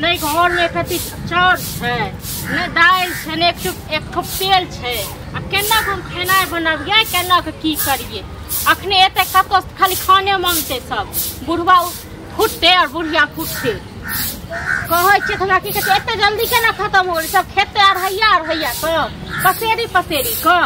नहि घरमे एक रत्ती चाउर छै, नहि दालि छै, नहि एक ठोप तेल छै। आ केना हम खेनाइ बनबियै, केना के की करियै? अखने एते कतौ खाली खाने मांगते सब। बुढ़वा फुटते और बुढ़िया फुटते। कहै छियै हमरा की कहै छै, एते जल्दी केना खत्म हो गेलै? सब खेते अढ़ैया अढ़ैया कऽ पसेरी पसेरी कऽ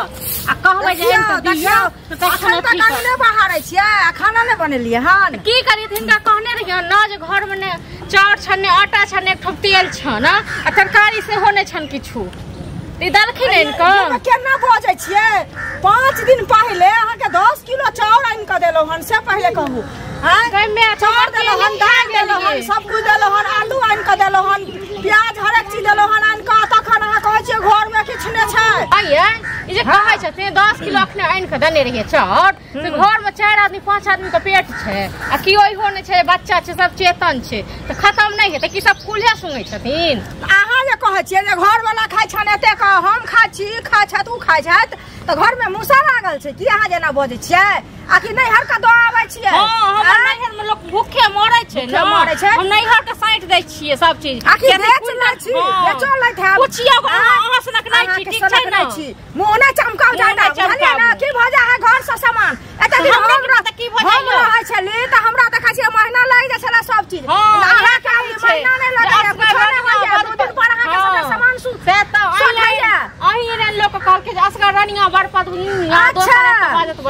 आ कहबै जे आनि कऽ दियौ तऽ तखन अखन तक अथी नहि बहारै छियै आ खाना नहि बनेलियै हन। की करियै? तऽ हिनका कहने रहियै ने जे घरमे ने चाउर छनि, ने आटा छनि, ने एक ठोप तेल छनि आ तरकारी सेहो नहि छनि किछु। ई देलखिन आनि कऽ। केना बजै छियै? 5 दिन पहिले अहाँके 10 किलो चाउर आनि कऽ देलहुँ हन, से पहिले कहू। चाउर देलहुँ हन, दालि देलहुँ हन, सब कुछ देलहुँ हन, आलू आनि कऽ देलहुँ हन, प्याज हरेक चीज देलहुँ हन आनि कऽ, तखन अहाँ कहै छियै घरमे किछु नहि छै। आइये ई जे कहै छथिन 10 किलो अखने आनि कऽ देने रहियै चाउर, से घरमे 4 आदमी 5 आदमी के पेट छै आ केओ इहो नहि छै, बच्चा छै, सब चेतन छै, तऽ खत्म नहि हेतै की? सब कुल्हे सुनै छथिन। अहाँ जे कहै छियै जे घरवला खाइ छनि एतेक, हम खाइ छी, ई खाइ छथि, ओ खाइ छथि, तऽ घरमे मूसा लागल छै की? अहाँ जेना बजै छियै आ कि नैहर के दऽ आबै छियै? हँ, हमर नैहर मे लोक भूखे मरै छै ने, मरै छै। हम नैहर के साँठि दै छियै सब चीज। आ कि बेच लै छी? बेचो लैत हैब। पुछियौ, अहाँ सनक नहि छी, ठीक छै ने? मुँह नहि चमकाउ जादा, बुझलियै ने? की भऽ जाइ है घर से सामान? एते दिन हम रहै छली तऽ हमरा देखै छियै महीना लागि जाइ छलै सब चीज। अहाँके महीना नहि लगैया, कुछो नहि होइया, 2 दिन पर अहाँके सबटा सामान से तऽ अहीं एहन लोक कहलकै जे असगर रनिया बड़ पद। अच्छा,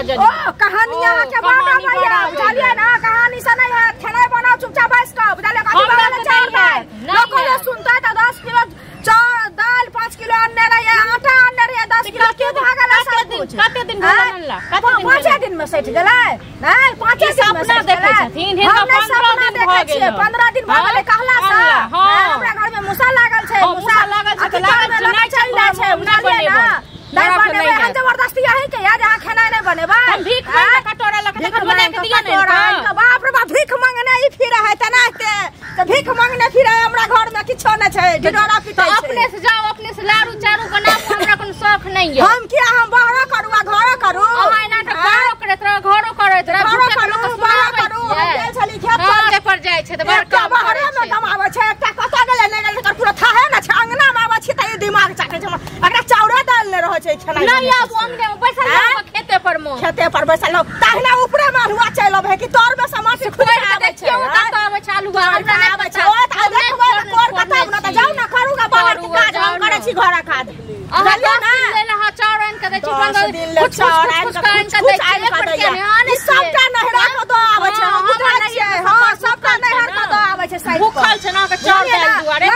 ओ कहानी अहाँके बड़ अबैया, बुझलियै ने? कहानी से नहि हैत, खेनाइ बनाउ चुपचाप बैस कऽ, बुझलियै? कथी बनल चाउर दालि? लोक जे सुनतै तऽ 10 किलो चाउर दालि, 5 किलो अनने रहियै, आटा अनने रहियै 10 किलो, की भऽ गेलै सब कुछ? कते दिन भेल अनला? 5 दिन मे सठि गेलै? नहि, 5 दिन मे सपना देखै छथिन। हिनका 15 दिन भऽ गेलै, 15 दिन भऽ गेलै कहला से। हमरा घर मे मूसा लागल छै, मूसा लागल छै तऽ लागल छै, नहि चलि जाइ छै, बुझलियै ने? नहि बनेबै हम जबरदस्ती अहीं के या जे अहाँ खेनाइ नहि बनेबै। हम भीख मांगे कटोरा लऽ कऽ तखन बना के दिअ ने। बाप रे बाप, भीख मंगने ई फिरै है तेनाहिते, तऽ भीख मंगने फिरै, हमरा घर मे किछो नहि छै, ढिढोरा पिटै छै। अपने से जाउ, अपने से लारू चारू बनाबू, हमरा कोनो शौख नहि यऽ। हम किया, हम बाहरो करू आ घरो करू? अहाँ एना तऽ घरो करैत रहू, घरो करैत रहू, घरो करू, बाहरो करू। हम गेल छली खेत पर जाइ छै तऽ बड़ काम बाहरे मे कमाबै छै, एकटा कतऽ गेलै नहि गेलै तकर पूरा थाहे ने छै। अंगना मे आबै छी तऽ ई दिमाग चाटै छै, एकरा चाउरे दालि नहि रहै छै खेनाइ। नहि आबू अंगने मे बैसल रहू, खेते पर मे, खेते पर बैसल रहू, तहिना ऊपरे मे अल्हुआ चलि अबै कि तर मे से माटि खुदि कऽ आबै छै, कतऽ आबै छै अल्हुआ? हमरा आबै छै, ओ तऽ देखबै तऽ कोर कतऽ ने, तऽ जाउ ने करू गे बाहर के काज, हम करै छी घरक काज। अहाँ 10 दिन लेल अहाँ चाउर आनि कऽ दै छी, 15 दिन लेल चाउर आनि कऽ कुछ आनि कऽ दैया। ई सबटा नैहरा के दऽ आबै छै, हम बुझै छियै। हँ, सबटा नैहर के दऽ आबै छै। भूखल छै ने अहाँके चाउर दालि दुआरे,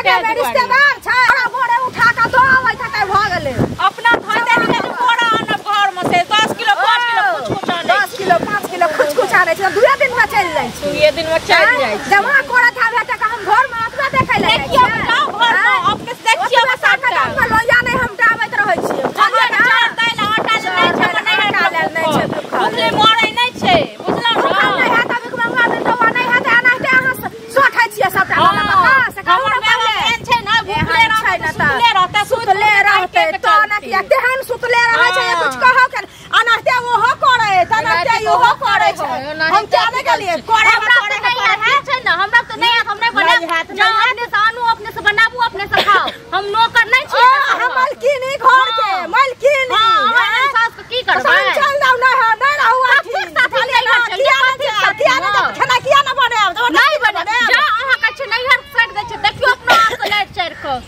रिश्तेदार छै, भोरे उठा कऽ दऽ आबै छै, भऽ गेलै। अपना धऽ देलियै जे बोरा आनब घर मे से 10 किलो 5 किलो कुछ कुछ आनै, 10 किलो 5 किलो कुछ कुछ आनै छै, 2 दिन मे चलि जाइ छै, 2 दिन मे चलि जाइ छै। जमा करत हैब हेतै हम घर मे ओतबे देखै लए जाइ छियै। जाउ घर मे अपने से देखियौ, सबटा लोहिया नहि हम डाबैत रहै छियै। चाउर दालि आटा नहि छै, आटा नहि छै, भूखले मरै नहि छै, बुझलहुँ ने? भूखल नहि हैत, अभी मंगा मिलतौ नहि हैत, एनाहिते अहाँ सोठै छियै सबटा। से कहू ने पहिले एहन छै ने, भूखले रहतै रहतै, सुतले रहतै तऽ ने किया तेहन सुतले रहै छै, कुछ कहौ के एनाहिते ओहो करै, तेनाहिते इहो करै छै। हम किया नहि गेलियै करे? हमरा तऽ नहि हैत छै ने, हमरा तऽ नहि हैत, हम नहि बनायब। जाउ अपने से आनू, अपने से बनाबू, अपने से खाउ, हम नौकर नहि छियै। हम मालकिनी घर के मालकिनी। हां, सास के की करबै? चल जाउ, नहि नहि रहू किया नहि, किया नहि खेनाइ किया नहि बनायब? नहि बनायब, जा अहाँ कहै छियै नैहर साइड दै छै, देखियौ अपना आप से लाइट चढ़ि कऽ।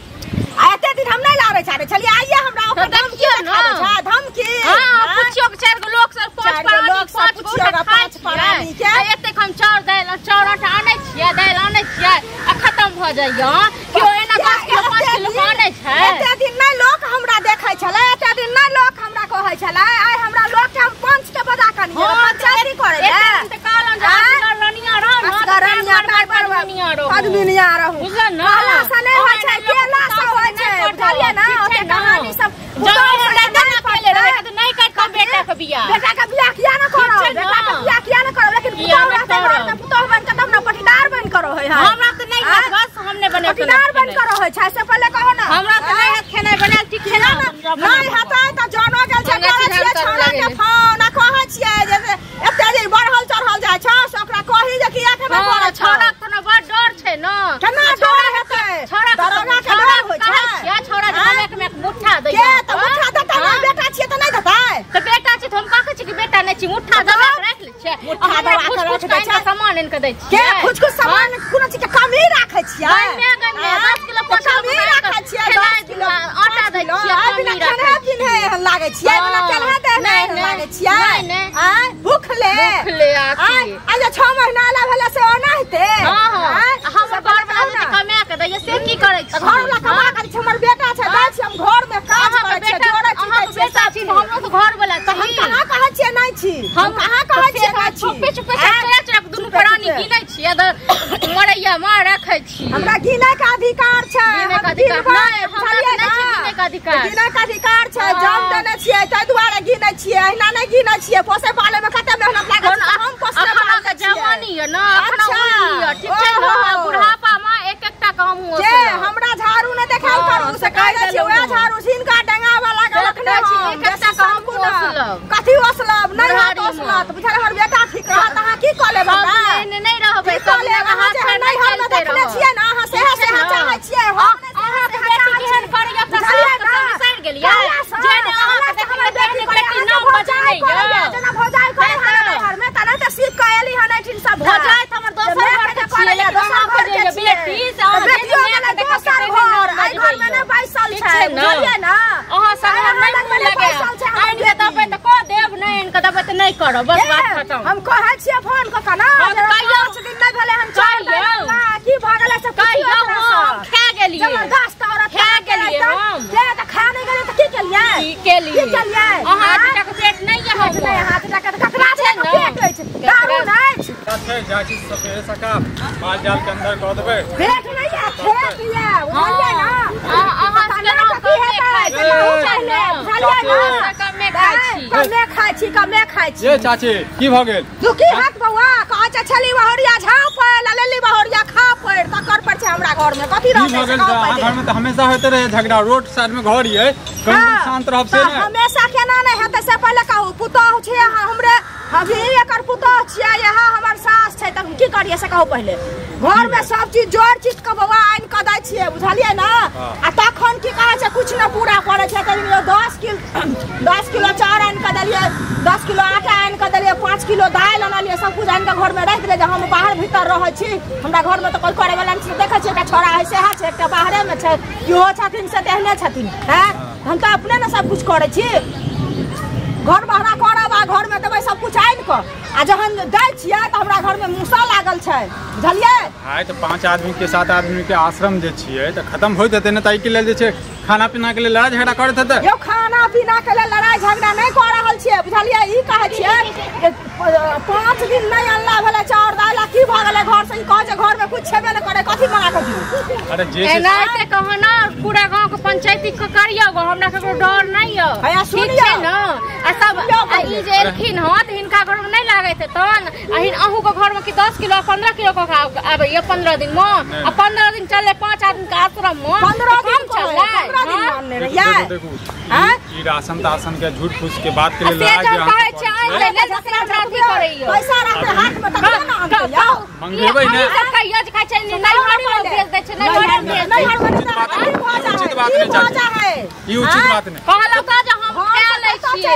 एते दिन हम नहि लारै चारै छलियै, आइये हमरा ओकर धमकी देखाबै छै, धमकी। हां, पुछियौ के 4 गो लोक सब, 5 प्राणी, 5 गोटा 5 प्राणी के। एतेक हम चाउर दालि चाउर आटा आनै छियै, दालि आनै छियै आ खत्म भऽ जाइया। केओ एना 10 किलो 5 किलो आनै छै? एते दिन नहि लोक हमरा देखै छलै, एते दिन नहि लोक हमरा कहै छलै, आइ हमरा लोक के हम पंच के बजा कनी पंचायती करै ले। एते दिन तऽ कहलहुँ जे असगर रनिया रहू ने, असगर रनिया पदमिनिया रहू, पदमिनिया रहू, बुझल ने? कहला से नहि होइ छै, केला से होइ छै, बुझलियै ने? ओते कहानी सब नहि करतौ बेटा के बियाह, बेटा के बियाह किया न करब? बेटा के बियाह किया न करब? लेकिन पुतोह रहतै घर मे, पुतोह बन के तब ने पटीदार बन के रहै है। हमरा तऽ नहि हैत, बस हम नहि बनेब, पटीदार बन के रहै छै, से पहिले कहू ने। हमरा तऽ नहि हैत खेनाइ बनायल, ठीक छै ने? नहि हेतै तऽ जनो गेल छै, करै छियै छौड़ा के फोन आ कहै छियै जे एते जे बढ़ल चढ़ल जाइ छै से ओकरा कही जे किया खेनाइ करै छौ। छौड़ा के तऽ बड़ डर छै ने। केना डर हेतै? के दै छियै के कुछ कुछ सामान कोनो चीज के कमी राखै छियै गमे 10 किलो 5 कमी राखै छियै 10 किलो आटा दै छियै आ बिना खेने पिने लागै छियै बिना खेने देने लागै छियै आ भूख ले आखी आ जे 6 महीना ला भेला से ओना हेतै। हां हां हमर घर वाला जे कमा के दैया से की करै छी? घर वाला कमा के छै हमर बेटा छै दै छी हम घर में काज करै छियै जोड़ै छी अहाँ बेटा छी हमरो तो घर वाला छी। हम कहां कहै छियै नै छी हम कहां कहै छियै नै छी छुपे छुपे चोरा चोरा के दुनू प्राणी गिनै छियै मरैया मार रखै छी। हमरा गिनै के अधिकार छै गिनै के अधिकार नै हमरा नै छै गिनै के अधिकार गिनै के अधिकार छै जम देने छियै ताहि दुआरे गिनै छियै एहिना नै गिनै छियै पोसै पालै में कते मेहनत लागै छै हम पोसने पालै के जवानी य न अखन उम्र य ठीक छै न बुढ़ापा में एक एकटा के हमहूँ जे हमरा झाड़ू नै देखाल करू से कहै छियै ओएह झाड़ू हिनका डंगा वाला के रखने छी एक एकटा के हमहूँ ओसलब कथी ओसलब नै रहत ओसलत बुझल हमर बेटा ठीक रहत अहाँ की कऽ लेब हमरा नै नै रहबै सब अहाँ जे नै हम देखने छियै न अहाँ सेहे सेहे चाहै छियै हम अहाँ के बेटी केहन करैया अपना सास के बिसरि गेलियै जे ने अहाँ के देखबै बेटी बेटी नाम बजनै य जेना भौजाई करै हन घर में तना त सीख के एली हन एठिन सब भौजाई त हमर दोसर घर के छियै लेकिन अहाँ के जे बेटी से अहाँ बेटियो गेलै दोसर घर एहि घर में नै बैसल छै बुझलियै न अहाँ संग हम नै मुँह लगायब आनि के देबै त कऽ देब नै आनि के देबै त नै करब बस बात खतम। हम कहै छियै फोन कऽ के ना कहियो 5 दिन नै भेलै हन की भऽ गेलै से कहियो हम खा गेलियै जबरदस्त औरत खा गेलियै हम के त खा नै गेलियै त की केलियै की केलियै की केलियै अहाँ एतेक के पेट नै य पेट नै हाथ टका त ककरा छै पेट अछि दारू नै अछि छै जाइ छी सवेरे सकाल माल जाल के अंदर कऽ देबै पेट नै य खेत य बुझलियै ना अहाँ केना की हेतै बुझलियै ना कमे खाइ छी कमे खाइ छी कमे खाइ छी ये चाची की भऽ गेल तू की हाथ बौआ कहै छै छली बहरिया झाँप ललेली बहरिया खा पड़ तकर पर छै हमरा घर में कथी रहै छै अहाँ घर में त हमेशा होते रहे झगड़ा रोड साइड में घर ये कहीं शांत रहब से नै हमेशा केना नै हेतै से पहिले कहू पुतोह छै अहाँ हमरे अभी एकर पुतोह छियै यहाँ हमर सास छै त की करियै से कहू पहिले घर में सब चीज जोड़ चीज के बौआ आनि के दै छियै बुझलियै ना आ तखन की कहै छै कुछ न पूरा पड़ै छै त 10 किलो चाउर आनि के देलियै 10 किलो आटा आनि के देलियै 5 किलो दालि आनलियै सब कुछ आनि के घर में राखि देलियै जे हम बाहर भीतर रहै छी हमरा घर में त कोइ करे वाला नहि छै देखै छियै एकटा छोड़ा है सेहा छै एकटा बाहरे में छै इहो छथिन से तेहने छथिन हैं हम त अपने ने सब कुछ करै छी घर बहरा करब आ घर में देबै सब कुछ आनि कऽ आ जहन दै छियै तऽ हमरा घर में मूसा लागल छै बुझलियै आइ तऽ 5 आदमी के 7 आदमी के आश्रम जे छियै तऽ खत्म होइत हेतै ने ताहि के लेल जे छै खाना पीना के लेल लड़ाई झगड़ा करैत हेतै यौ खाना पीना के लेल लड़ाई झगड़ा नहि कऽ रहल छियै बुझलियै ई कहै छियै जे 5 दिन नहि अनला भेलै चाउर दालि आ की भऽ गेलै घर से ई कहै छै घर में कुछ छेबे नहि करै कथी बना कऽ दियौ अरे जे एनाहिते कहो ना पूरा गांव के पंचायती के करियौ गो हमरा ककरो डर नहि यौ हैया ठीक सुनियौ छै न आ सब आ ई जे एलखिन हँ तऽ हिनका घर में नहि लागैत हेतन आ अहूँ के घर में कि 10 किलो 15 किलो कऽ के आबैया 15 दिन में आ 15 दिन चललै 5 आदमी के आश्रम में 15 दिन चललै 15 दिन मानने रहियै देखू ई राशन ताशन के झूठ फूस के बात के आ लेल से लड़ाई जब जे अहाँ कहै छै आनि लै लेल से हमरा अथी करैया पैसा रहतै हाथ में तखन ने आनतै यौ मंगेबै ने सब कहियो जे कहै छै नैहर में भेज दै छै नैहर में भेज दै नैहर में उचित भऽ बात जाइ उचित बात है नहि ई भऽ चाची जाइ है ई उचित बात नहि कहलहुँ तऽ जे हम खा लै छियै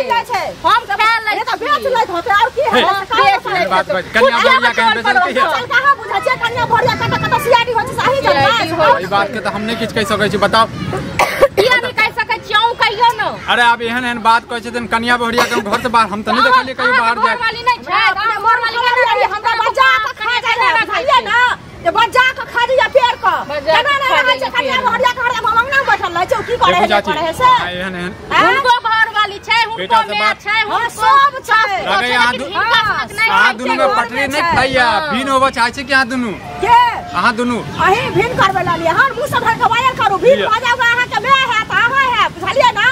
हम खा लै ये तऽ बेच लैत होतै और की है बेच लैत बात बात कन्या भरिया कहीं बेचलकै चल कहाँ बुझै छियै कन्या भरिया कतऽ कतऽ सीआईडी होइ छै सही जनबै ई बात के तऽ हम नहि किछु कहि सकै छी बताउ किया नहि कहि सकै छी अहूँ कहियौ ने अरे आब एहन एहन बात कहै छथिन कन्या भरिया के घर से बाहर हम तऽ नहि देखलियै कहियो बाहर जाय घरवाली नहि छै अपने घरवाली हमरा बजा के खा जाइ है बुझलियै ना जे बजा के खा जाइए पेड़ के केना नहि रहै छै कन्या भरिया के हरदम हम अंगना बैठल रहै छै की करै है देखू चाची करै है से अहाँ एहन एहन हुनको घरवाली छै हुनको बेटा से माय बात- छै हाँ हुनको सब छै लगैया अहाँ लेकिन हिनका सनक नहि अहाँ खाइ दुनू छै में पटरी नहि खाइया भिन होबऽ चाहै छै कि अहाँ दुनू के अहाँ दुनू अहीं भिन करबै ललियै हन मुँह से भरि के वायर करू भिन किया? भऽ जाओ अहाँके माय हैत अहाँ हैत बुझलियै ना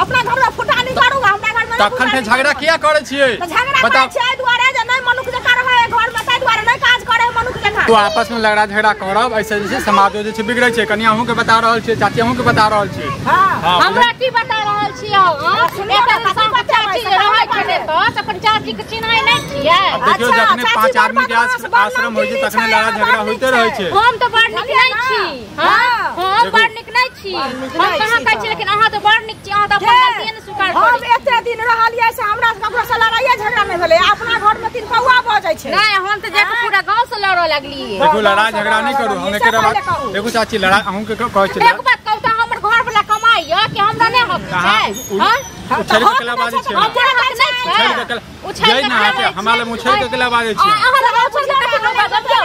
अपना घर में फुटानी करू हमरा घर में तखन फेर झगड़ा किया करै छियै तऽ झगड़ा करै बताउ छियै एहि दुआरे जे नहि मनुख जकाँ रहै है घर में ताहि दुआरे नहि काज करै है मनुख जकाँ तो आपस में लड़ाई झगड़ा करब ऐसे जे छै समाजो जे छै बिगड़ै छै कनि अहूँ के बता रहल छियै चाची अहूँ के बता रहल छियै हाँ हाँ हमरा की बता रहल छी अहाँ सुनियौ एतऽ ने, सब कथी चाची जे रहै छलै तऽ अपन चाची के चिन्है नहि छियै आब देखियौ अच्छा, जखने चाची 5 बड़ आदमी के बदमाश, बड़ आश्रम होइ छै नमकीनी तखने छै, लड़ाई झगड़ा बड़ होइते नीक रहै छै। छै हम तऽ बड़ नीक बुझलियै नहि ना? छी हाँ हाँ। हम बड़ नीक नहि छी बड़ नीक हम नहि कहाँ छी कहै छी तऽ। लेकिन अहाँ तऽ बड़ नीक छी अहाँ तऽ के? अपन गलतिये ने स्वीकार हम करै छी एते दिन रहलियै से हमरा ककरो से लड़ाइये झगड़ा नहि भेलै अपना घर में 3 पौआ बजै जाइ छै। नहीं हम त जाके पूरा गांव से लड़ऽ लगलिए। देखो लड़ाई झगड़ा नहीं करू हम एकर बात। देखो चाची लड़ाई अहूं के कहै छी एक बात कहू त हमर घर वाला कमाई य कि हमरा नहीं हक छै? हां उछल के कला बाजै छै। हमरा हक नहीं छै। उछल के ना हमरा लग उछल के कला बाजै छै। अहाँ लग उछल के कला बाजब यौ।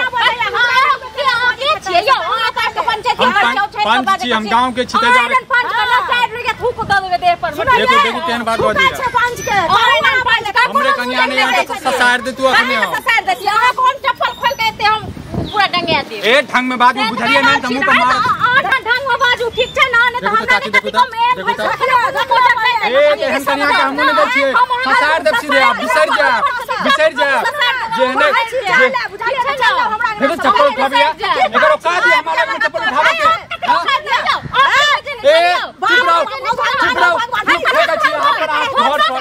अहाँ के छियै यौ? अहाँ के पंचायती पर छौ छै पंच छी हम गांव के छी त जा पंच के ना 4 रुपया थूक द देबै देह पर। देखो देखो केहन बात बाजै छै पंच के पंच के हमरे कन्या नहीं यहाँ त ससार दे तू अपने। ससार दे छी अहाँ कोन चप्पल खोल के एते हम पूरा डंगा देब। ए ढंग में बाजू बुझलिए नहीं त मुंह पर मार। अहाँ ढंग में बाजू ठीक छै ना? नहीं त हमरा नहीं कथि कम एहन ए एहन कन्या के हमहु नहीं दै छियै। ससार देब सीधे आप बिसर जा बिसर जा जेहने देखो चप्पल उठाबिया एकर औकात है हमारा में चप्पल उठाबे के। ए चुप रहो चुप रहो चुप छी अहाँ पर घर पर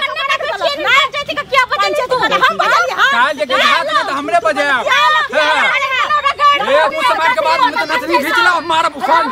काल जे के हाथ में त हमरे बजायब। ए मुंह से मार के बाद में त नथनी खींच ला मार बुखान।